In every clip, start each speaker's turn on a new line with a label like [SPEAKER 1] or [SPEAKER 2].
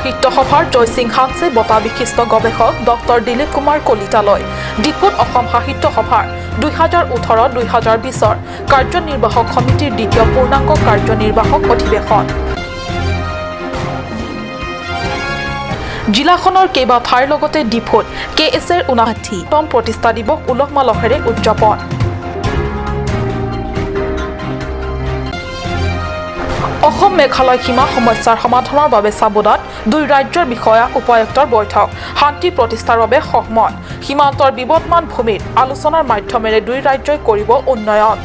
[SPEAKER 1] সাহিত্য সভাৰ জয়সিং হাঞ্চে বঁটা বিশিষ্ট গৱেষক ডক্টৰ দিলীপ কুমাৰ কলিতালৈ। ডিফুত অসম সাহিত্য সভাৰ 2018-2020ৰ কাৰ্যনিৰ্বাহক সমিতিৰ দ্বিতীয় পূৰ্ণাংগ কাৰ্যনিৰ্বাহক অধিৱেশন। জিলাখনৰ কেইবা ঠাইৰ লগতে ডিফুত কে এছ এৰ 59তম প্ৰতিষ্ঠা দিৱস উলহ মালহেৰে উদযাপন। অসম মেঘালয় সীমা সমস্যাৰ সমাধানৰ বাবে চাবুদাত দুই ৰাজ্যৰ বিষয়া উপায়ুক্তৰ বৈঠক। শান্তি প্ৰতিষ্ঠাৰ বাবে সহমত। সীমান্তৰ বিবদমান ভূমিত আলোচনাৰ মাধ্যমেৰে দুই ৰাজ্যই কৰিব উন্নয়ন।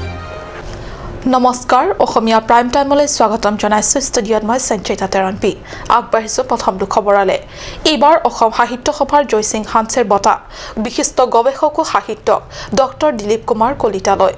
[SPEAKER 1] নমস্কাৰ, অসমীয়া প্ৰাইম টাইমলৈ স্বাগতম জনাইছোঁ। ষ্টুডিঅ'ত মই সঞ্চিতা তেৰণপি। আগবাঢ়িছোঁ প্ৰথমটো খবৰলৈ। এইবাৰ অসম সাহিত্য সভাৰ জয়সিং হাঞ্চেৰ বঁটা বিশিষ্ট গৱেষক ও সাহিত্যক ডক্টৰ দিলীপ কুমাৰ কলিতালৈ।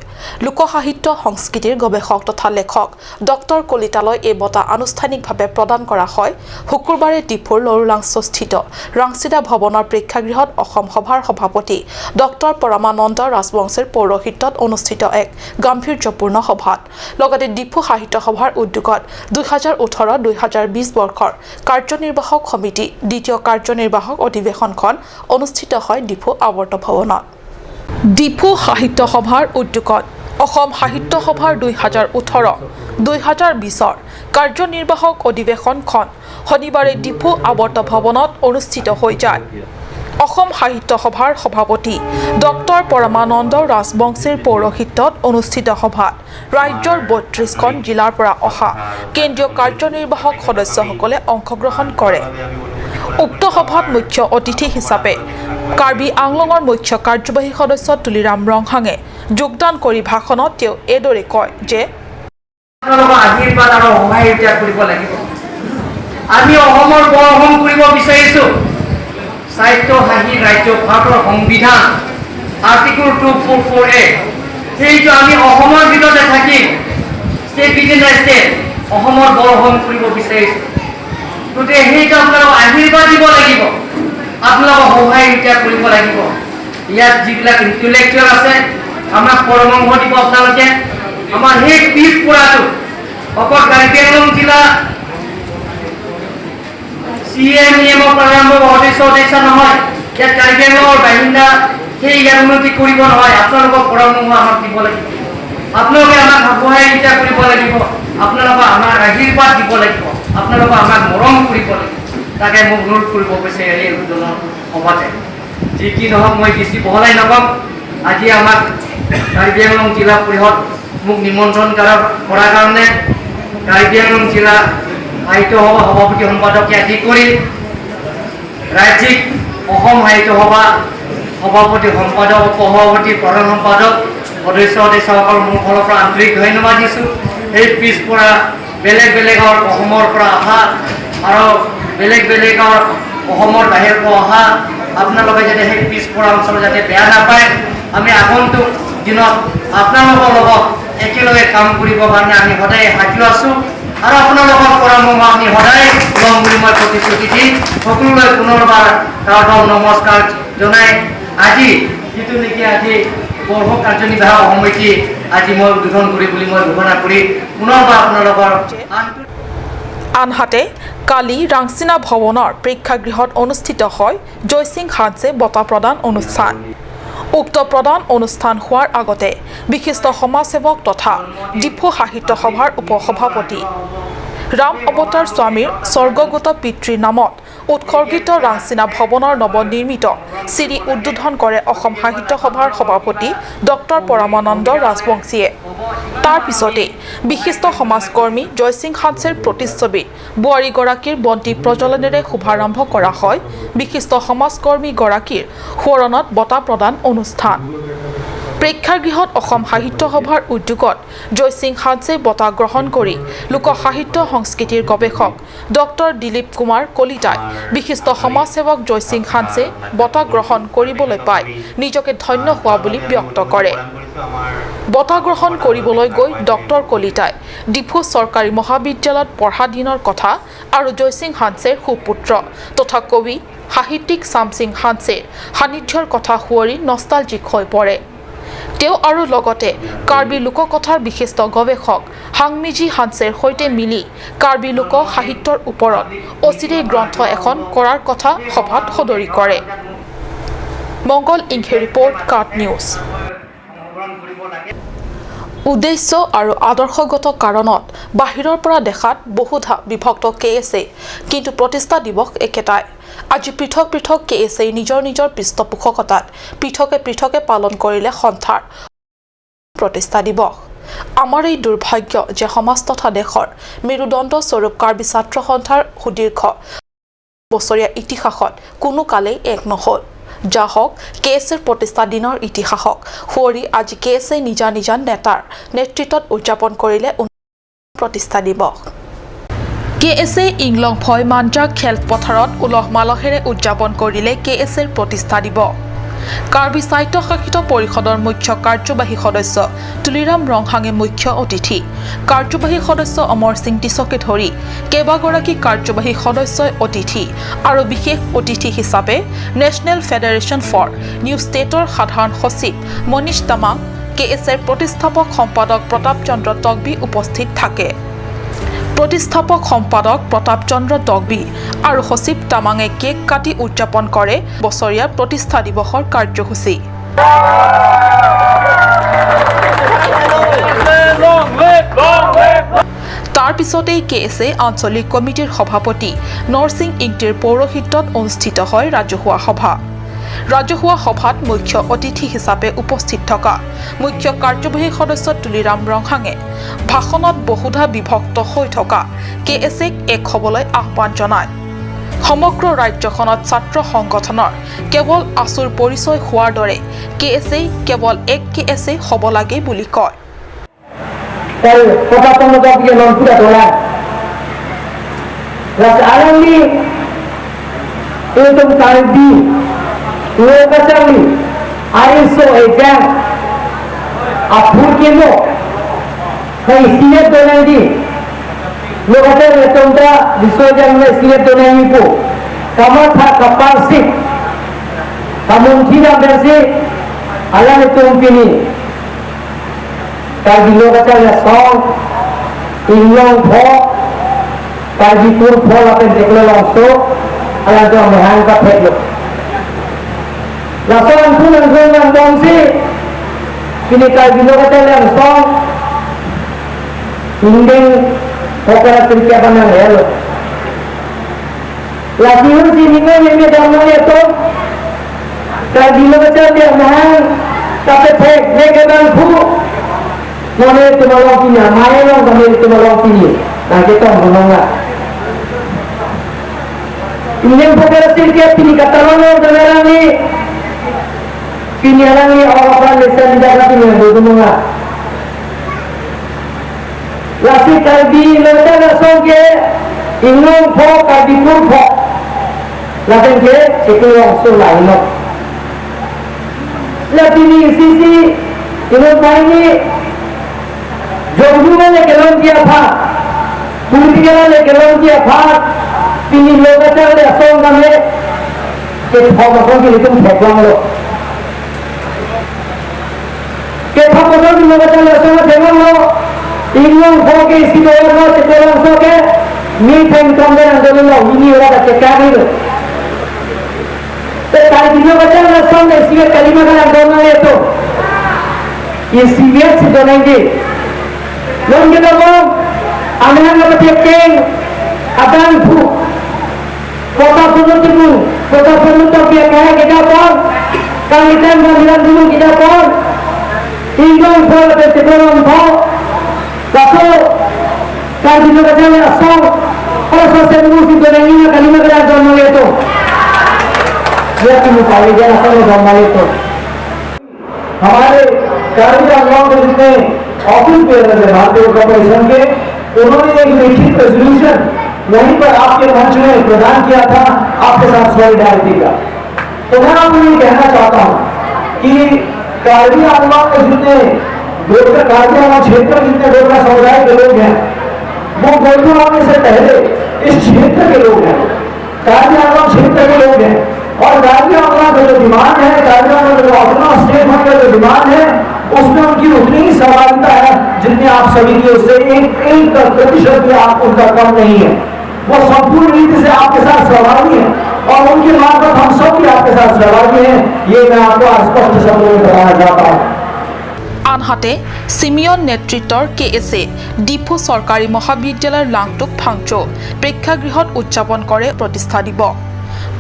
[SPEAKER 1] লোকসাহিত্য সংস্কৃতিৰ গৱেষক তথা লেখক ডক্টৰ কলিতালৈ এই বঁটা আনুষ্ঠানিকভাৱে প্ৰদান কৰা হয় শুকুৰবাৰে ডিফুৰ লৰুলাংচস্থিত ৰাংচিদা ভৱনৰ প্ৰেক্ষাগৃহত অসম সভাৰ সভাপতি ডক্টৰ পৰমানন্দ ৰাজবংশীৰ পৌৰোহিত্যত অনুষ্ঠিত এক গাম্ভীৰ্যপূৰ্ণ সভাত। লগতে ডিফু সাহিত্য সভাৰ উদ্যোগত 2018-2020 বৰ্ষৰ কাৰ্যনিৰ্বাহক সমিতি দ্বিতীয় কাৰ্যনিৰ্বাহক অধিৱেশনখন অনুষ্ঠিত হয় ডিফু আৱৰ্ত ভৱনত। ডিফু সাহিত্য সভাৰ উদ্যোগত অসম সাহিত্য সভাৰ 2018-2020ৰ কাৰ্যনিৰ্বাহক অধিৱেশনখন শনিবাৰে ডিফু আৱৰ্ত ভৱনত অনুষ্ঠিত হৈ যায়। অসম সাহিত্য সভাৰ সভাপতি ডক্টৰ পৰমানন্দ ৰাজবংশীৰ পৌৰোহিত্যত অনুষ্ঠিত সভাত ৰাজ্যৰ 32খন জিলাৰ পৰা অহা কেন্দ্ৰীয় কাৰ্যনিৰ্বাহক সদস্যসকলে অংশগ্ৰহণ কৰে। উক্ত সভাত মুখ্য অতিথি হিচাপে কাৰ্বি আংলঙৰ মুখ্য কাৰ্যবাহী সদস্য তুলিৰাম ৰংহাঙে যোগদান কৰি ভাষণত তেওঁ এইদৰে কয় যে
[SPEAKER 2] আশীৰ্বাদ আৰু সহায় কৰিব লাগিব। আমি অসমৰ বৰ অসম কৰিব বিচাৰিছোঁ। স্বায়ত্তশাসী ৰাজ্য ভাৰতৰ সংবিধান আৰ্টিকল 244A, সেইটো আমি অসমৰ ভিতৰতে থাকিম, ষ্টেট উইদিন the state, অসমৰ বৰ অসম কৰিব বিচাৰিছোঁ। গতিকে সেইটো আপোনালোকক আশীৰ্বাদ দিব লাগিব, আপোনালোকক সহায় কৰিব লাগিব। ইয়াত যিবিলাক ইণ্টেলেকচুৱেল আছে, আমাক পৰামৰ্শ দিব আপোনালোকে। আমাৰ সেই পিছ পৰাটো অকল কাৰ্বি আংলং জিলা চি এম ই এমৰ পৰা আৰম্ভ সদস্য সদস্য নহয়, ইয়াত কাৰ্বি আংলঙৰ বাসিন্দা সেই ইয়াত উন্নতি কৰিব নহয়। আপোনালোকৰ পৰামৰ্শ আমাক দিব লাগিব, আপোনালোকে আমাক সহায়িতা কৰিব লাগিব, আপোনালোকে আমাক আশীৰ্বাদ দিব লাগিব, আপোনালোকে আমাক মৰম কৰিব লাগিব। তাকে মোক অনুৰোধ কৰিব বিচাৰে এই উদ্বোধনৰ সভাতে। যি কি নহওক, মই বেছি বহলাই নকম। আজি আমাক কাৰ্বি আংলং জিলা পৰিষদ মোক নিমন্ত্ৰণ কৰাৰ কাৰণে কাৰ্বি আংলং জিলা সাহিত্য সভা সভাপতি সম্পাদকে আদি কৰি ৰাজ্যিক অসম সাহিত্য সভা সভাপতি সম্পাদক, উপসভাপতি, প্ৰধান সম্পাদক, সদস্য সদস্যসকল মোৰ ফালৰ পৰা আন্তৰিক ধন্যবাদ দিছোঁ। সেই পিছপৰা বেলেগ বেলেগৰ অসমৰ পৰা অহা আৰু বেলেগ বেলেগৰ অসমৰ বাহিৰৰ পৰা অহা আপোনালোকে যাতে সেই পিছপৰা অঞ্চলত যাতে বেয়া নাপায়, আমি আগন্তুক দিনত আপোনালোকৰ লগত একেলগে কাম কৰিবৰ কাৰণে আমি সদায় সাজু আছোঁ আৰু আপোনালোকৰ পৰামৰ্শ আমি সদায় ল'ম বুলি মই প্ৰতিশ্ৰুতি দি সকলোলৈ পুনৰবাৰ কাৰ্ডৰ নমস্কাৰ জনাই আজি যিটো নেকি আজি বৰ্ষ কাৰ্যনিৰ্বাহক সমিতি আজি মই উদ্বোধন কৰি বুলি মই ঘোষণা কৰি পুনৰবাৰ আপোনালোকৰ
[SPEAKER 1] আনহাতে কালি ৰাংচিনা ভৱনৰ প্ৰেক্ষাগৃহত অনুষ্ঠিত হয় জয়সিং হাঞ্চে বঁটা প্ৰদান অনুষ্ঠান। উক্ত প্ৰদান অনুষ্ঠান হোৱাৰ আগতে বিশিষ্ট সমাজসেৱক তথা ডিফু সাহিত্য সভাৰ উপসভাপতি ৰাম অৱতাৰ স্বামীৰ স্বৰ্গগত পিতৃৰ নামত উৎসৰ্গিত ৰাংচিনা ভৱনৰ নৱনিৰ্মিত চিৰি উদ্বোধন কৰে অসম সাহিত্য সভাৰ সভাপতি ডক্টৰ পৰমানন্দ ৰাজবংশীয়ে। তাৰ পিছতেই বিশিষ্ট সমাজকৰ্মী জয়সিং হাঞ্চেৰ প্ৰতিচ্ছবিত বোৱাৰীগৰাকীৰ বন্তি প্ৰজ্বলনেৰে শুভাৰম্ভ কৰা হয় বিশিষ্ট সমাজকৰ্মীগৰাকীৰ সোঁৱৰণত বঁটা প্ৰদান অনুষ্ঠান। প্ৰেক্ষাগৃহত অসম সাহিত্য সভাৰ উদ্যোগত জয়সিং হাঞ্চে বঁটা গ্ৰহণ কৰি লোকসাহিত্য সংস্কৃতিৰ গৱেষক ডক্টৰ দিলীপ কুমাৰ কলিতাই বিশিষ্ট সমাজসেৱক জয়সিং হাঞ্চে বঁটা গ্ৰহণ কৰিবলৈ পাই নিজকে ধন্য হোৱা বুলি ব্যক্ত কৰে। বঁটা গ্ৰহণ কৰিবলৈ গৈ ডক্টৰ কলিতাই ডিফু চৰকাৰী মহাবিদ্যালয়ত পঢ়া দিনৰ কথা আৰু জয়সিং হাঞ্চেৰ সুপুত্ৰ তথা কবি সাহিত্যিক চামচিং হাঞ্চেৰ সান্নিধ্যৰ কথা সুঁৱৰি নষ্টালজিক হৈ পৰে। তেওঁ আৰু লগতে কাৰ্বি লোককথাৰ বিশিষ্ট গৱেষক হাংমিজি হানছেৰ সৈতে মিলি কাৰ্বি লোক সাহিত্যৰ ওপৰত অচিৰেই গ্ৰন্থ এখন কৰাৰ কথা সভাত সদৰি কৰে। মংগল ইংহে ৰিপৰ্ট, কাট নিউজ। উদ্দেশ্য আৰু আদৰ্শগত কাৰণত বাহিৰৰ পৰা দেখাত বহুধা বিভক্ত কে এছ এ, কিন্তু প্ৰতিষ্ঠা দিৱস একেটাই। আজি পৃথক পৃথক কে এছ এ নিজৰ নিজৰ পৃষ্ঠপোষকতাত পৃথকে পৃথকে পালন কৰিলে সন্থাৰ প্ৰতিষ্ঠা দিৱস। আমাৰ এই দুৰ্ভাগ্য যে সমাজ তথা দেশৰ মেৰুদণ্ড স্বৰূপ কাৰ্বি ছাত্ৰ সন্থাৰ সুদীৰ্ঘ বছৰীয়া ইতিহাসত কোনো কালেই এক নহ'ল। যা হওক, কে এছ এৰ প্ৰতিষ্ঠা দিনৰ ইতিহাসক সুঁৱৰি আজি কে এছ এ নিজা নিজা নেতাৰ নেতৃত্বত উদযাপন কৰিলে প্ৰতিষ্ঠা দিৱস। কে এছ এ ইংলং ভয় মাঞ্জা খেলপথাৰত উলহ মালহেৰে উদযাপন কৰিলে কে এছ এৰ প্ৰতিষ্ঠা দিৱস। কাৰ্বি স্বায়ত্তশাসিত পৰিষদৰ মুখ্য কাৰ্যবাহী সদস্য তুলিৰাম ৰংহাঙে মুখ্য অতিথি, কাৰ্যবাহী সদস্য অমৰ সিং টিছকে ধৰি কেইবাগৰাকী কাৰ্যবাহী সদস্যই অতিথি আৰু বিশেষ অতিথি হিচাপে নেশ্যনেল ফেডাৰেশ্যন ফৰ নিউ ষ্টেটৰ সাধাৰণ সচিব মনীষ তামাং, কে এছ এৰ প্ৰতিষ্ঠাপক সম্পাদক প্ৰতাপ চন্দ্ৰ টকবি উপস্থিত থাকে। প্ৰতিষ্ঠাপক সম্পাদক প্ৰতাপ চন্দ্ৰ টকবি আৰু সচিব তামাঙে কেক কাটি উদযাপন কৰে বছৰীয়া প্ৰতিষ্ঠা দিৱসৰ কাৰ্যসূচী। তাৰ পিছতেই কে এছ এ আঞ্চলিক কমিটিৰ সভাপতি নৰসিং ইংটিৰ পৌৰোহিত্যত অনুষ্ঠিত হয় ৰাজহুৱা সভা। ৰাজহুৱা সভাত মুখ্য অতিথি হিচাপে উপস্থিত থকা মুখ্য কাৰ্যবাহী সদস্য তুলিৰাম ৰংহাঙে ভাষণত বহুধা বিভক্ত হৈ থকা কে এছ এক এক হ'বলৈ আহ্বান জনায়। সমগ্ৰ ৰাজ্যখনত ছাত্ৰ সংগঠনৰ কেৱল আছুৰ পৰিচয় হোৱাৰ দৰে কে এছ এ কেৱল এক কে এছ এ হ'ব লাগে বুলি কয়।
[SPEAKER 3] ISO exam apurkino kai sinet donai lokate letonta disojang le sinet donai po kamatha kapasik kamunthina bersi ala letom pini karbi lokate le song inglong pho karbi pur pho lapen teklo longso ala do mehang ka pheklo Lason pun ang ng bongsi pinitay binokate lang song hindi kokara tirkya banang helo Lasiun si ningo yemi damno yeto kay binokate lang mahang kape thek nekedan phu none tumalong pinya mayelong kami tumalong pini nah kita ngomong ini kokara tirkya pinikatalong damerani Pinialangi orang lesan tidak kini yang Lasi kalbi lota lasong ke inglong pho kalbi pur pho laten ke sekulong su laino Latini sisi inglong paini jongju le kelong kia pha political le kelong kia pha pini lota le asong kame ke pho ma song ki tum pheklong lo Ingong pho la tekolong pho laso kardino kajale asong oso semu si donangi kalima kala donmale to ya तुम पाए गया asong donmale to।
[SPEAKER 4] हमारे कार्बी आंगलोंग के जितने office bearer हैं भारतीय गोरखा परिसंघ के, उन्होंने एक लिखित रेजोल्यूशन वहीं पर आपके मंच में प्रदान किया था आपके साथ सॉलिडारिटी का। तो मैं आपको ये कहना चाहता हूँ कि कार्बी आंगलोंग के जितने गोरखा कार्बी आंगलोंग क्षेत्र में जितने गोरखा समुदाय के लोग हैं वो गोरखा आने से पहले इस क्षेत्र के लोग हैं, कार्बी आंगलोंग क्षेत्र के लोग हैं। और कार्बी आंगलोंग का जो डिमांड है, कार्बी आंगलोंग का जो अपना स्टेट होने का जो डिमांड है, उसमें उनकी उतनी ही सहभागिता है जितनी आप सभी की, उससे 1% भी आप उनका कम नहीं है। वो संपूर्ण रीति से आपके साथ सहभागी है और उनके मार्फत हम सब भी आपके साथ सहभागी हैं। ये मैं आपको आज स्पष्ट शब्दों में बताना चाहता हूँ।
[SPEAKER 1] আনহাতে চিমিয়ন নেতৃত্বৰ কে এছ এ ডিফু চৰকাৰী মহাবিদ্যালয়ৰ লাংটুক ফাংচৌ প্ৰেক্ষাগৃহত উদযাপন কৰে প্ৰতিষ্ঠা দিৱস।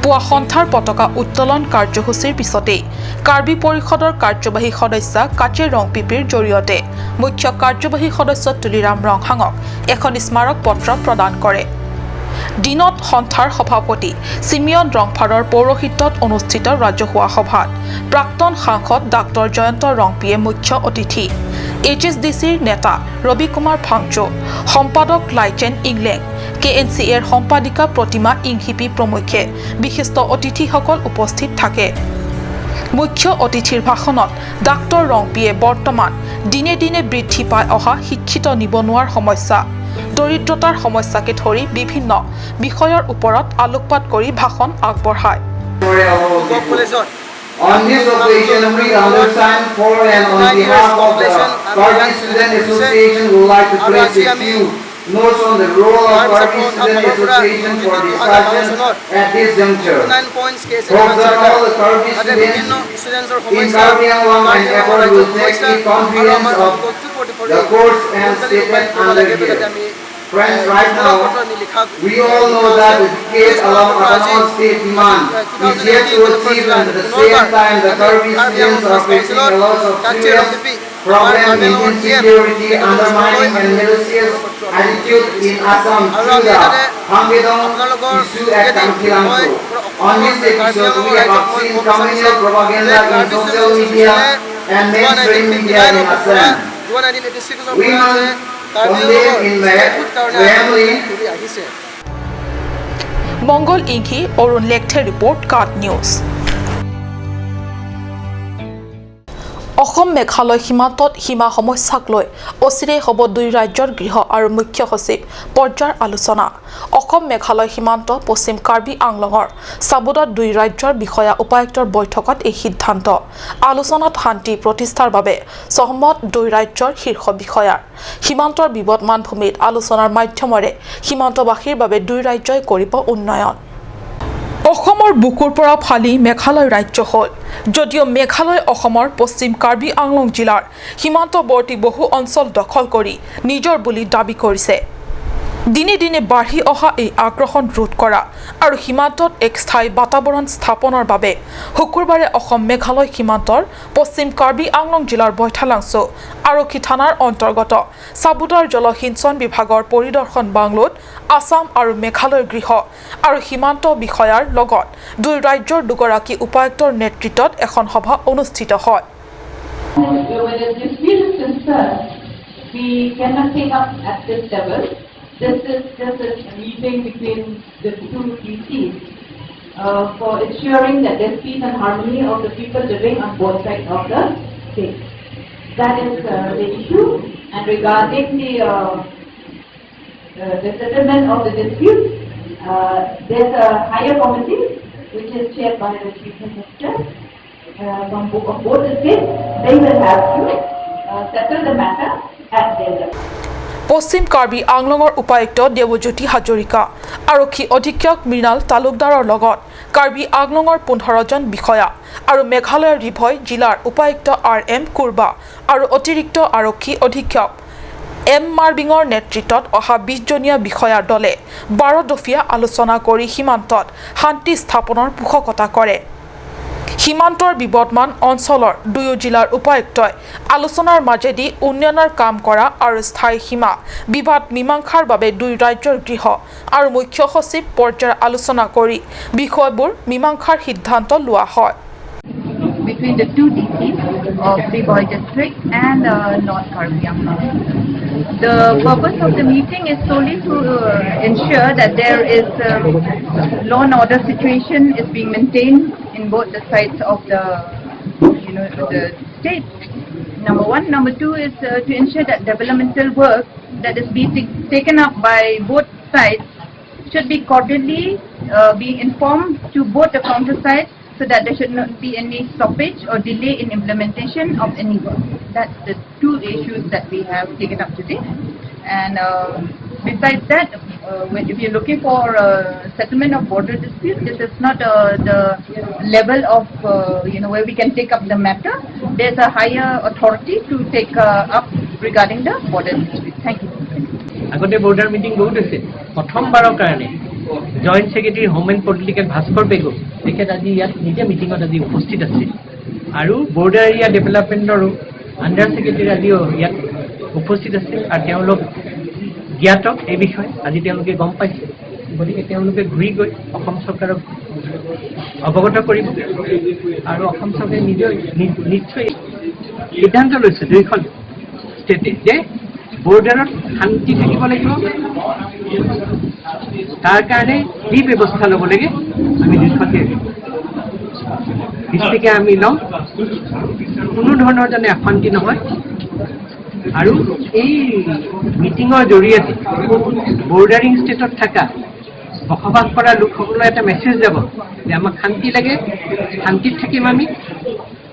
[SPEAKER 1] পুৱা সন্থাৰ পতাকা উত্তোলন কাৰ্যসূচীৰ পিছতেই কাৰ্বি পৰিষদৰ কাৰ্যবাহী সদস্যা কাচে ৰংপিপিৰ জৰিয়তে মুখ্য কাৰ্যবাহী সদস্য তুলিৰাম ৰংহাঙক এখন স্মাৰক পত্ৰ প্ৰদান কৰে। দিনত সন্থাৰ সভাপতি চিমিয়ন ৰংফাৰৰ পৌৰোহিত্যত অনুষ্ঠিত ৰাজহুৱা সভাত প্ৰাক্তন সাংসদ ডাক্তৰ জয়ন্ত ৰংপিয়ে মুখ্য অতিথি, এইচ এছ ডি চিৰ নেতা ৰবি কুমাৰ ফাংচো, সম্পাদক lichen Engleng, K N C এৰ সম্পাদিকা প্ৰতিমা ইংহিপি প্ৰমুখ্যে বিশিষ্ট অতিথিসকল উপস্থিত থাকে। মুখ্য অতিথিৰ ভাষণত ডাক্তৰ ৰংপিয়ে বৰ্তমান দিনে দিনে বৃদ্ধি পাই অহা শিক্ষিত নিবনুৱাৰ সমস্যা, দৰিদ্ৰতাৰ সমস্যাকে ধৰি বিভিন্ন বিষয়ৰ ওপৰত আলোকপাত কৰি ভাষণ আগবঢ়ায়।
[SPEAKER 5] On this occasion, we understand for and on behalf of the Karbi Student Association would like to place a few notes on the role of Karbi Student Association for discussion at this juncture. Hope that all the Karbi students in Karbi Anglong and abroad will take the confidence of the course and stated under here. Friends, right now, we all know that the decade along autonomous state demand is yet to achieve, and at the same time the Karbi students are facing a lot of serious problem in insecurity, undermining and malicious attitude in Assam through the Hangedong issue at Tangkhilangso. On this episode, we have seen communal propaganda in social media and mainstream media in Assam. We must condemn in vehemently.
[SPEAKER 1] Mangal ইংহি, Arun লেকথে report, cut news. Assam Meghalaya সীমান্তত সীমা সমস্যাক লৈ অচিৰেই হ'ব দুই ৰাজ্যৰ গৃহ আৰু মুখ্য সচিব পৰ্যায়ৰ আলোচনা। অসম মেঘালয় সীমান্ত পশ্চিম কাৰ্বি আংলঙৰ চাবুদাত দুই ৰাজ্যৰ বিষয়া উপায়ুক্তৰ বৈঠকত এই সিদ্ধান্ত। আলোচনাত শান্তি প্ৰতিষ্ঠাৰ বাবে সহমত দুই ৰাজ্যৰ শীৰ্ষ বিষয়াৰ। সীমান্তৰ বিবদমান ভূমিত আলোচনাৰ মাধ্যমেৰে সীমান্তবাসীৰ বাবে দুই ৰাজ্যই কৰিব উন্নয়ন। অসমৰ বুকুৰ পৰা ফালি মেঘালয় ৰাজ্য হ'ল যদিও মেঘালয় অসমৰ পশ্চিম কাৰ্বি আংলং জিলাৰ সীমান্তৱৰ্তী বহু অঞ্চল দখল কৰি নিজৰ বুলি দাবী কৰিছে। দিনে দিনে বাঢ়ি অহা এই আগ্ৰাসন ৰোধ কৰা আৰু সীমান্তত এক স্থায়ী বাতাবৰণ স্থাপনৰ বাবে শুকুৰবাৰে অসম মেঘালয় সীমান্তৰ পশ্চিম কাৰ্বি আংলং জিলাৰ বৈঠালাংছ' আৰক্ষী থানাৰ অন্তৰ্গত চাবুদাৰ জলসিঞ্চন বিভাগৰ পৰিদৰ্শন বাংলোত আছাম আৰু মেঘালয়ৰ গৃহ আৰু সীমান্ত বিষয়াৰ লগত দুই ৰাজ্যৰ দুগৰাকী উপায়ুক্তৰ নেতৃত্বত এখন সভা অনুষ্ঠিত হয়।
[SPEAKER 6] Where the dispute is concerned, we cannot take up at this level. This is just a meeting between the two DCs for ensuring that there's peace and harmony of the people living on both sides of the state. That is the issue. And regarding the settlement of the dispute, there's a higher committee which is chaired by the Chief Minister from of both the states. They will have to settle the matter at their level.
[SPEAKER 1] পশ্চিম কাৰ্বি আংলঙৰ উপায়ুক্ত দেৱজ্যোতি হাজৰিকা, আৰক্ষী অধীক্ষক মৃণাল তালুকদাৰৰ লগত কাৰ্বি আংলঙৰ 15জন বিষয়া আৰু মেঘালয়ৰ ৰিভয় জিলাৰ উপায়ুক্ত আৰ এম কুৰ্বা আৰু অতিৰিক্ত আৰক্ষী অধীক্ষক এম মাৰ্বিঙৰ নেতৃত্বত অহা 20জনীয়া বিষয়াৰ দলে 12 দফীয়া আলোচনা কৰি সীমান্তত শান্তি স্থাপনৰ পোষকতা কৰে। সীমান্তৰ বিবদমান অঞ্চলৰ দুয়ো জিলাৰ উপায়ুক্তই আলোচনাৰ মাজেদি উন্নয়নৰ কাম কৰা আৰু স্থায়ী সীমা বিবাদ মীমাংসাৰ বাবে দুই ৰাজ্যৰ গৃহ আৰু মুখ্য সচিব পৰ্যায়ৰ আলোচনা কৰি বিষয়বোৰ মীমাংসাৰ সিদ্ধান্ত লোৱা হয়।
[SPEAKER 6] Between the two DCs of Ri Bhoi district and North Karbi Anglong. The purpose of the meeting is solely to ensure that there is law and order situation is being maintained in both the sides of the you know the state. Number one. Number two is to ensure that developmental work that is being taken up by both sides should be cordially be informed to both the counter sides. so that there should not be any stoppage or delay in implementation of any work. That's the two issues that we have taken up today. And besides that, if you're looking for settlement of border dispute, this is not the level of where we can take up the matter. There's a higher authority to take up regarding the border dispute. Thank you.
[SPEAKER 7] আগতে border meeting বহুত হৈছে। প্ৰথমবাৰৰ কাৰণে Joint Secretary Home and Political Bhaskar Pegu, তেখেত আজি ইয়াত নিজে মিটিঙত আজি উপস্থিত আছে আৰু বৰ্ডাৰ এৰিয়া ডেভেলপমেণ্টৰো আণ্ডাৰ ছেক্ৰেটাৰী আজিও ইয়াত উপস্থিত আছে আৰু তেওঁলোক জ্ঞাত এই বিষয়ে। আজি তেওঁলোকে গম পাইছে। গতিকে তেওঁলোকে ঘূৰি গৈ অসম চৰকাৰক অৱগত কৰিব আৰু অসম চৰকাৰে নিজেও নিশ্চয় সিদ্ধান্ত লৈছে দুয়োখন ষ্টেটে যে বৰ্ডাৰত শান্তি থাকিব লাগিব। তাৰ কাৰণে যি ব্যৱস্থা ল'ব লাগে আমি দুয়োখন ডিষ্ট্ৰিক্টে আমি ল'ম। কোনো ধৰণৰ যেনে অশান্তি নহয় আৰু এই মিটিঙৰ জৰিয়তে বৰ্ডাৰিং ষ্টেটত থকা বসবাস কৰা লোকসকলৰ এটা মেছেজ যাব যে আমাক শান্তি লাগে, শান্তিত থাকিম আমি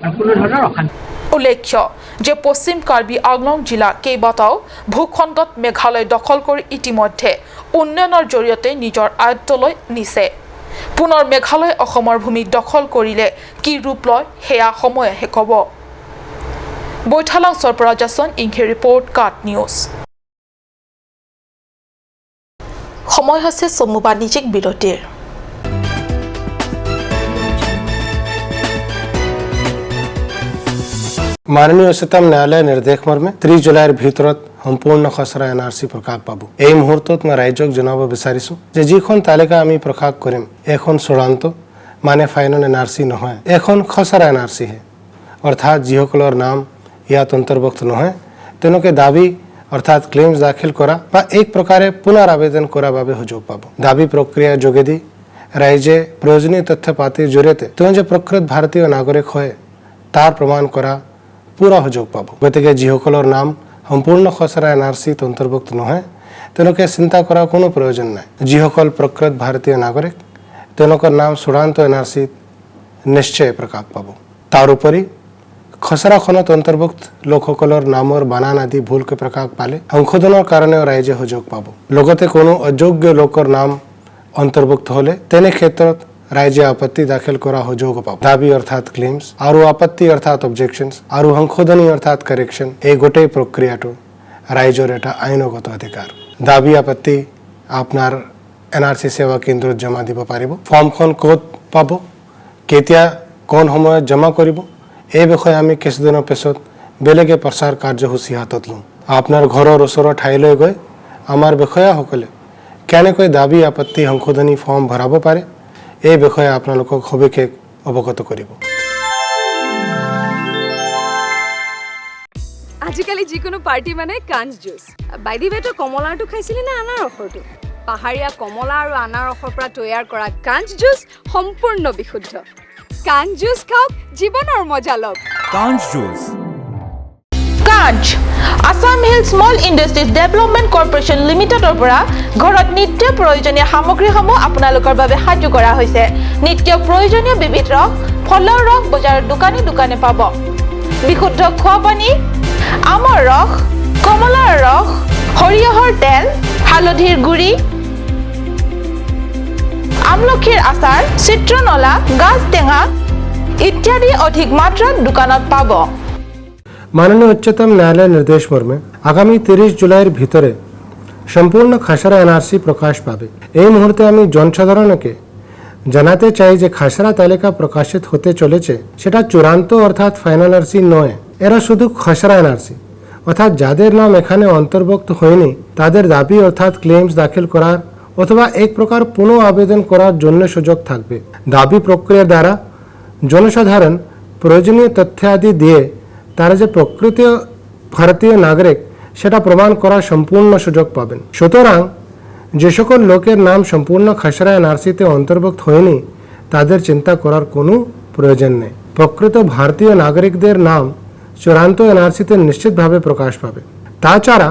[SPEAKER 7] আৰু কোনো ধৰণৰ অশান্তি
[SPEAKER 1] উল্লেখ্য যে পশ্চিম কাৰ্বি আংলং জিলা কেইবাটাও ভূখণ্ডত মেঘালয় দখল কৰি ইতিমধ্যে উন্নয়নৰ জৰিয়তে নিজৰ আয়ত্তলৈ নিছে। পুনৰ মেঘালয় অসমৰ ভূমি দখল কৰিলে কি ৰূপ লয় সেয়া সময়েহে ক'ব। বৈঠালাংছৰ পৰা জাছন ইংখে ৰিপৰ্ট, কাট নিউজ। সময় হৈছে চমু বাণিজ্যিক বিৰতিৰ।
[SPEAKER 8] মাননীয় উচ্চতম ন্যায়ালয়ৰ নিৰ্দেশ মৰ্মে 30 জুলাইৰ ভিতৰত সম্পূৰ্ণ খচৰা এনআৰচি প্ৰকাশ পাব। এই মুহূৰ্তত মই ৰাইজক জনাব বিচাৰিছোঁ যে যিখন তালিকা আমি প্ৰকাশ কৰিম, এখন চূড়ান্ত মানে ফাইনেল এনআৰচি নহয়, এখন খচৰা এনআৰচিহে। অৰ্থাৎ যিসকলৰ নাম ইয়াত অন্তৰ্ভুক্ত নহয়, তেওঁলোকে দাবী অৰ্থাৎ ক্লেইমছ দাখিল কৰা বা এক প্ৰকাৰে পুনৰ আবেদন কৰাৰ বাবে সুযোগ পাব। দাবী প্ৰক্ৰিয়াৰ যোগেদি ৰাইজে প্ৰয়োজনীয় তথ্য পাতিৰ জৰিয়তে তেওঁ যে প্ৰকৃত ভাৰতীয় নাগৰিক হয় তাৰ প্ৰমাণ কৰা পুৰা সুযোগ পাব। গতিকে যিসকলৰ নাম সম্পূৰ্ণ খচৰা এনআৰচিত অন্তৰ্ভুক্ত নহয়, তেওঁলোকে চিন্তা কৰাৰ কোনো প্ৰয়োজন নাই। যিসকল প্ৰকৃত ভাৰতীয় নাগৰিক, তেওঁলোকৰ নাম চূড়ান্ত এনআৰচিত নিশ্চয় প্ৰকাশ পাব। তাৰোপৰি খচৰাখনত অন্তৰ্ভুক্ত লোকসকলৰ নামৰ বানান আদি ভুলকৈ প্ৰকাশ পালে সংশোধনৰ কাৰণেও ৰাইজে সুযোগ পাব। লগতে কোনো অযোগ্য লোকৰ নাম অন্তৰ্ভুক্ত হ'লে তেনে ক্ষেত্ৰত ৰাইজে আপত্তি দাখিল কৰা সুযোগো পাব। দাবী অৰ্থাৎ ক্লেইমছ আৰু আপত্তি অৰ্থাৎ অবজেকশ্যনছ আৰু সংশোধনী অৰ্থাৎ কাৰেকশ্যন, এই গোটেই প্ৰক্ৰিয়াটো ৰাইজৰ এটা আইনগত অধিকাৰ। দাবী আপত্তি আপোনাৰ এনআৰচি সেৱা কেন্দ্ৰত জমা দিব পাৰিব। ফৰ্মখন ক'ত পাব, কেতিয়া কোন সময়ত জমা কৰিব, এই বিষয়ে আমি কিছুদিনৰ পিছত বেলেগে প্ৰচাৰ কাৰ্যসূচী হাতত ল'ম। আপোনাৰ ঘৰৰ ওচৰৰ ঠাইলৈ গৈ আমাৰ বিষয়াসকলে কেনেকৈ দাবী আপত্তি সংশোধনী ফৰ্ম ভৰাব পাৰে, এই বিষয়ে আপোনালোকক সবিশেষ অৱগত কৰিব।
[SPEAKER 9] আজিকালি যিকোনো পাৰ্টি মানে কাঞ্চ জুচ। বাই the ৱে, তই কমলাৰটো খাইছিলি নে আনাৰসৰটো? পাহাৰীয়া কমলা আৰু আনাৰসৰ পৰা তৈয়াৰ কৰা কাঞ্চ জুচ সম্পূৰ্ণ বিশুদ্ধ। কাঞ্চ জুচ খাওক, জীৱনৰ মজা লওক।
[SPEAKER 10] কাঞ্চ juice.
[SPEAKER 1] Kanch Assam Hill Small Industries Development Corporation লিমিটেডৰ পৰা ঘৰত নিত্য প্ৰয়োজনীয় সামগ্ৰীসমূহ আপোনালোকৰ বাবে সাজু কৰা হৈছে। নিত্য প্ৰয়োজনীয় বিবিধ ৰস, ফলৰ ৰস বজাৰৰ দোকানে দোকানে পাব। বিশুদ্ধ খোৱা পানী, আমৰ ৰস, কমলাৰ ৰস, সৰিয়হৰ তেল, হালধিৰ গুড়ি, আমলখিৰ আচাৰ, চিত্ৰনলা, গাজ টেঙা ইত্যাদি অধিক মাত্ৰাত দোকানত পাব।
[SPEAKER 8] মাননীয় উচ্চতম ন্যায়ালয়ের নির্দেশ মর্মে আগামী 30 জুলাইয়ের ভিতরে সম্পূর্ণ খসড়া এনআরসি প্রকাশ পাবে। এই মুহূর্তে আমি জনসাধারণকে জানাতে চাই যে খসড়া তালিকা প্রকাশিত হতে চলেছে, সেটা চূড়ান্ত অর্থাৎ ফাইনাল এনআরসি নয়, এরা শুধু খসড়া এনআরসি। অর্থাৎ যাদের নাম এখানে অন্তর্ভুক্ত হয়নি, তাদের দাবি অর্থাৎ ক্লেমস দাখিল করার অথবা এক প্রকার পুনঃ আবেদন করার জন্য সুযোগ থাকবে। দাবি প্রক্রিয়ার দ্বারা জনসাধারণ প্রয়োজনীয় তথ্যাদি দিয়ে তারা যে প্রকৃত ভারতীয় নাগরিক সেটা প্রমাণ করার সম্পূর্ণ সুযোগ পাবেন। সুতরাং যে সকল লোকের নাম সম্পূর্ণ খসড়া এনআরসিতে অন্তর্ভুক্ত হয়নি, তাদের চিন্তা করার কোনো প্রয়োজন নেই। প্রকৃত ভারতীয় নাগরিকদের নাম চূড়ান্ত এনআরসিতে নিশ্চিতভাবে প্রকাশ পাবে। তাছাড়া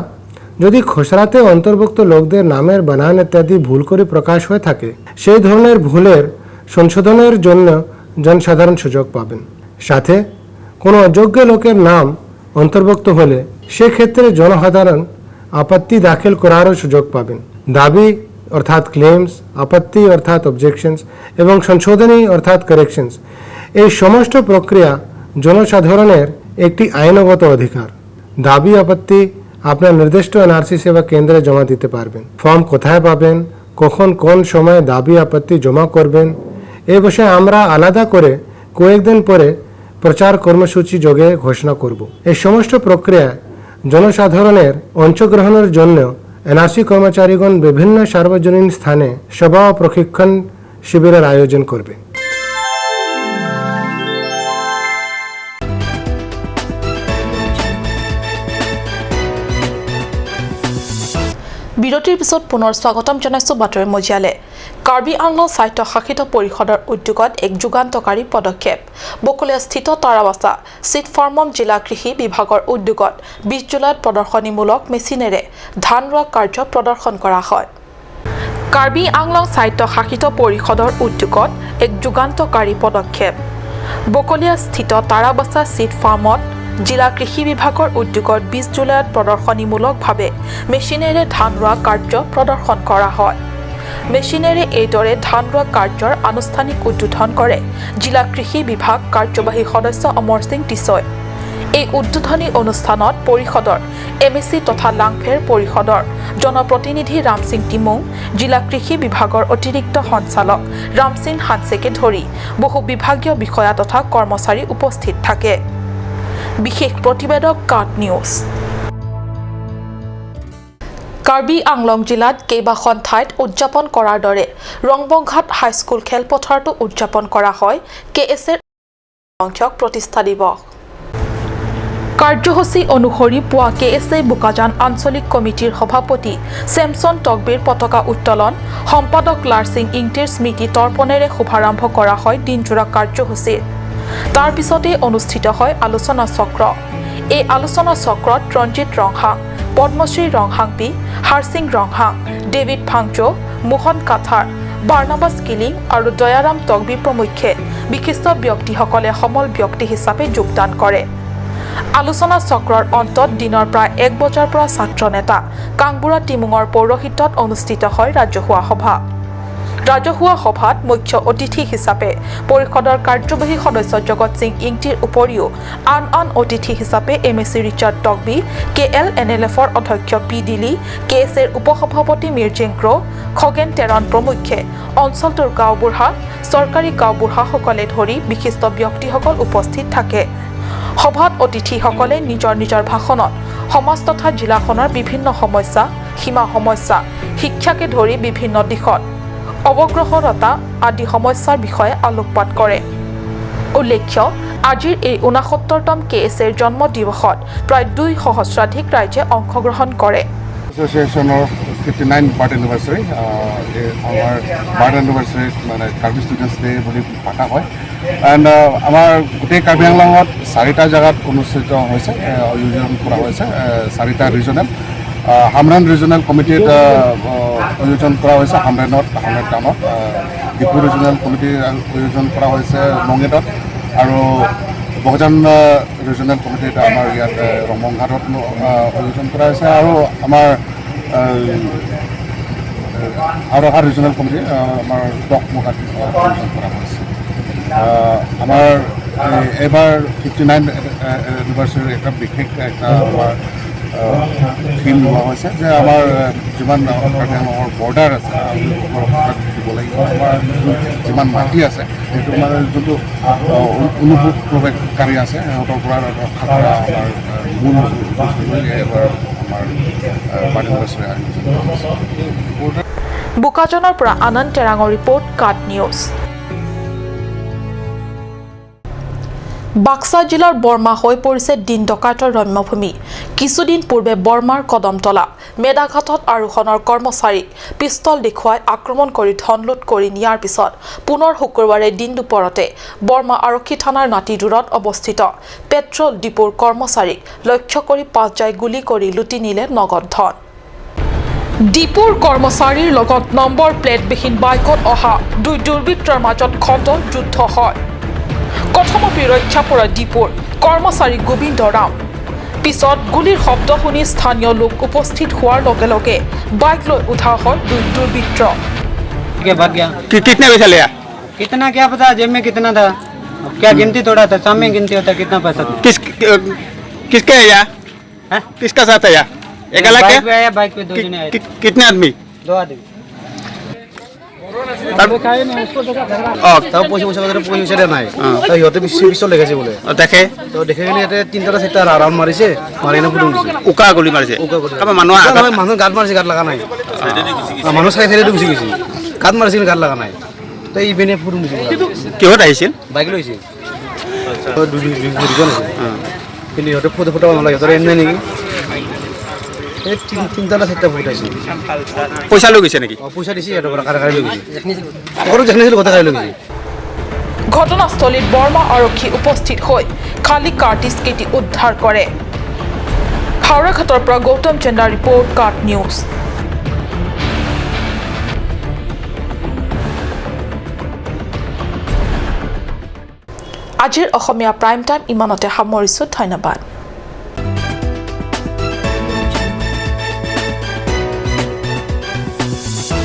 [SPEAKER 8] যদি খসড়াতে অন্তর্ভুক্ত লোকদের নামের বানান ইত্যাদি ভুল করে প্রকাশ হয়ে থাকে, সেই ধরনের ভুলের সংশোধনের জন্য জনসাধারণ সুযোগ পাবেন। সাথে কোনো অযোগ্য লোকের নাম অন্তর্ভুক্ত হলে সেক্ষেত্রে জনসাধারণ আপত্তি দাখিল করারও সুযোগ পাবেন। দাবি অর্থাৎ ক্লেমস, আপত্তি অর্থাৎ অবজেকশনস এবং সংশোধনী অর্থাৎ কারেকশনস, এই সমস্ত প্রক্রিয়া জনসাধারণের একটি আইনগত অধিকার। দাবি আপত্তি আপনার নির্দিষ্ট এনআরসি সেবা কেন্দ্রে জমা দিতে পারবেন। ফর্ম কোথায় পাবেন, কখন কোন সময় দাবি আপত্তি জমা করবেন, এ বিষয়ে আমরা আলাদা করে কয়েকদিন পরে প্রচার কর্মসূচি যোগে ঘোষণা করব। এই সমস্ত প্রক্রিয়ায় জনসাধারণের অংশগ্রহণের জন্য এনআরসি কর্মচারীগণ বিভিন্ন সার্বজনীন স্থানে সভা ও প্রশিক্ষণ শিবিরের আয়োজন করবে।
[SPEAKER 1] বিৰতিৰ পিছত পুনৰ স্বাগতম জনাইছো বাতৰি মজিয়ালে। কাৰ্বি আংলং স্বায়ত্তশাসিত পৰিষদৰ উদ্যোগত এক যুগান্তকাৰী পদক্ষেপ। বকলীয়াস্থিত তাৰাবাছা চিট ফাৰ্মম জিলা কৃষি বিভাগৰ উদ্যোগত 20 জুলাইত প্ৰদৰ্শনীমূলক মেচিনেৰে ধান ৰোৱা কাৰ্য প্ৰদৰ্শন কৰা হয়। কাৰ্বি আংলং স্বায়ত্তশাসিত পৰিষদৰ উদ্যোগত এক যুগান্তকাৰী পদক্ষেপ। বকলীয়াস্থিত তাৰাবাছা চিট ফাৰ্মত জিলা কৃষি বিভাগৰ উদ্যোগত 20 জুলাইত প্ৰদৰ্শনীমূলকভাৱে মেচিনেৰে ধান ৰোৱা কাৰ্য প্ৰদৰ্শন কৰা হয়। মেচিনেৰে এইদৰে ধান ৰোৱা কাৰ্যৰ আনুষ্ঠানিক উদ্বোধন কৰে জিলা কৃষি বিভাগ কাৰ্যবাহী সদস্য অমৰ সিং টিছই। এই উদ্বোধনী অনুষ্ঠানত পৰিষদৰ এম এ চি তথা লাংফেৰ পৰিষদৰ জনপ্ৰতিনিধি ৰামসিং টিমুং, জিলা কৃষি বিভাগৰ অতিৰিক্ত সঞ্চালক ৰামসিং হানছেকে ধৰি বহু বিভাগীয় বিষয়া তথা কৰ্মচাৰী উপস্থিত থাকে। বিশেষ প্ৰতিবেদক কাট নিউজ। কাৰ্বি আংলং জিলাত কেইবাখন ঠাইত উদযাপন কৰাৰ দৰে ৰংবংঘাট হাইস্কুল খেলপথাৰতো উদযাপন কৰা হয় কে এছ এৰ সংখ্যক প্ৰতিষ্ঠা দিৱস। কাৰ্যসূচী অনুসৰি পুৱা কে এছ এ বোকাজান আঞ্চলিক কমিটিৰ সভাপতি চেমছন টকবিৰ পতাকা উত্তোলন, সম্পাদক লাৰসিং ইংটিৰ স্মৃতি তৰ্পণেৰে শুভাৰম্ভ কৰা হয় দিনজোৰা কাৰ্যসূচীৰ। তাৰ পিছতেই অনুষ্ঠিত হয় আলোচনা চক্ৰ। এই আলোচনা চক্ৰত ৰঞ্জিত ৰংহাং, পদ্মশ্ৰী ৰংহাংপি, হাৰসিং ৰংহাং, ডেভিড ফাংচো, মোহন কাথাৰ, বাৰ্নাবাছ কিলিং আৰু দয়াৰাম টকবি প্ৰমুখ্যে বিশিষ্ট ব্যক্তিসকলে সমল ব্যক্তি হিচাপে যোগদান কৰে। আলোচনা চক্ৰৰ অন্তত দিনৰ প্ৰায় 1 বজাৰ পৰা ছাত্ৰ নেতা কাংবুৰা টিমুঙৰ পৌৰোহিত্যত অনুষ্ঠিত হয় ৰাজহুৱা সভা। ৰাজহুৱা সভাত মুখ্য অতিথি হিচাপে পৰিষদৰ কাৰ্যবাহী সদস্য জগত সিং ইংটিৰ উপৰিও আন আন অতিথি হিচাপে M A C Richard Tokbi, K L N L এফৰ অধ্যক্ষ পি দিলি, কে এছ এৰ উপসভাপতি মিৰ্জিং ক্ৰ', খগেন টেৰণ প্ৰমুখ্যে অঞ্চলটোৰ গাঁওবুঢ়া, চৰকাৰী গাঁওবুঢ়াসকলে ধৰি বিশিষ্ট ব্যক্তিসকল উপস্থিত থাকে। সভাত অতিথিসকলে নিজৰ নিজৰ ভাষণত সমাজ তথা জিলাখনৰ বিভিন্ন সমস্যা, সীমা সমস্যা, শিক্ষাকে ধৰি বিভিন্ন দিশত অৱগ্ৰহৰতা আদি সমস্যাৰ বিষয়ে আলোকপাত কৰে। উল্লেখ্য, আজিৰ এই 69তম কে এছ এৰ জন্ম দিৱসত প্ৰায় 2 সহস্ৰাধিক ৰাইজে অংশগ্ৰহণ কৰে।
[SPEAKER 10] এছ'চিয়েশ্যনৰ 59 বাৰ্থ এনিভাৰ্চাৰী। আমাৰ বাৰ্থ এনিভাৰ্চাৰীত মানে কাৰ্বি ষ্টুডেণ্টছ ডে বুলি পতা হয়। এণ্ড আমাৰ গোটেই কাৰ্বি আংলঙত চাৰিটা জেগাত অনুষ্ঠিত হৈছে, আয়োজন কৰা হৈছে। চাৰিটা ৰিজনেল, হামৰেণ ৰিজনেল কমিটিত আয়োজন কৰা হৈছে হামৰেণত, হামৰেণ টাউনত। ডিফু ৰিজনেল কমিটিৰ আয়োজন কৰা হৈছে নঙেটত আৰু বহুজন ৰিজনেল কমিটিত আমাৰ ইয়াত ৰংবংঘাটত আয়োজন কৰা হৈছে আৰু আমাৰ হাওৰাঘাট ৰিজনেল কমিটি আমাৰ টকমুখাত আয়োজন কৰা হৈছে। আমাৰ এইবাৰ 59 এনিভাৰ্চাৰীৰ এটা বিশেষ এটা আমাৰ থিম লোৱা হৈছে যে আমাৰ যিমান কাৰ্বি আংলঙৰ বৰ্ডাৰ আছে, আমি দিব লাগিব। আমাৰ যিমান মাটি আছে, সেইটো মানে যোনটো অনুপ্ৰৱেশকাৰী আছে, সিহঁতৰ পৰা ৰক্ষা কৰা আমাৰ মূল উদ্দেশ্য লৈ এইবাৰ আমাৰ বাৰ্থ এনিভাৰ্চাৰী আয়োজন কৰা হৈছে।
[SPEAKER 1] বোকাজানৰ পৰা আনন্দ টেৰাঙৰ ৰিপৰ্ট, কাট নিউজ। বাক্সা জিলাৰ বৰ্মা হৈ পৰিছে দিন ডকাইতৰ ৰম্যভূমি। কিছুদিন পূৰ্বে বৰ্মাৰ কদমতলা মেদাঘাটত আৰোহণৰ কৰ্মচাৰীক পিষ্টল দেখুৱাই আক্ৰমণ কৰি ধন লুট কৰি নিয়াৰ পিছত পুনৰ শুকুৰবাৰে দিন দুপৰতে বৰ্মা আৰক্ষী থানাৰ নাতিদূৰত অৱস্থিত পেট্ৰল ডিপোৰ কৰ্মচাৰীক লক্ষ্য কৰি পাঁচ জাই গুলী কৰি লুটি নিলে নগদ ধন। ডিপোৰ কৰ্মচাৰীৰ লগত নম্বৰ প্লেটবিহীন বাইকত অহা দুই দুৰ্বৃত্তৰ মাজত খণ্ড যুদ্ধ হয়। কথমপি ৰক্ষা পৰা ডিপোৰ কৰ্মচাৰী গোবিন্দ ৰাম। পিছত গুলীৰ শব্দ শুনি স্থানীয় লোক উপস্থিত হোৱাৰ লগে লগে বাইক লৈ উঠা হয় দুই দুৰ্বৃত্ত।
[SPEAKER 11] कितने पैसा लिया?
[SPEAKER 12] कितना क्या पता, जेब में कितना था, क्या गिनती थोड़ा था, सामने गिनती होता कितना पैसा था।
[SPEAKER 11] किस किसके है यार? किसका साथ है यार? एक अलग
[SPEAKER 12] बाइक पे आया, बाइक पे दो जने आए।
[SPEAKER 11] कितने आदमी?
[SPEAKER 12] दो आदमी।
[SPEAKER 13] পইচা দিয়া নাই, সিহঁতে পিষ্টল দেখাইছে বোলে।
[SPEAKER 11] দেখে
[SPEAKER 13] তো দেখে কিনে ইয়াতে তিনিটা চাৰিটা ৰাউণ্ড মাৰিছে, মাৰি কিনে ফুটুং দিছে।
[SPEAKER 11] উকা গুলি মাৰিছে।
[SPEAKER 13] মানুহ গাত মাৰিছে, গাত লগা নাই। মানুহ চাই চাইডে গুচি গৈছে, গাত মাৰিছিল, গাত লগা নাই। তো ইপিনে ফুটুং দিছে।
[SPEAKER 11] কিহত আহিছিল?
[SPEAKER 13] বাইক লৈছিল, দুজন আছিল। কিন্তু সিহঁতে ফটো ফুটাব নালাগে, সিহঁতৰ এম নাই নেকি। এই তিনিটা না চাৰিটা ফুটাইছিল।
[SPEAKER 11] পইচা লৈ গৈছে নেকি?
[SPEAKER 13] অঁ, পইচা দিছে সিহঁতৰ পৰা, কাৰে লৈ গৈছে। সকলো যেখিনি আছিল গোটেই কাৰে লৈ গৈছে।
[SPEAKER 1] ঘটনাস্থলীত বৰ্মা আৰক্ষী উপস্থিত হৈ খালী কাৰ্টিজ কেইটি উদ্ধাৰ কৰে। হাওৰাঘাটৰ পৰা গৌতম চেন্দাৰ ৰিপৰ্ট, কাৰ্ট নিউজ। আজিৰ অসমীয়া প্ৰাইম টাইম ইমানতে সামৰিছোঁ। ধন্যবাদ।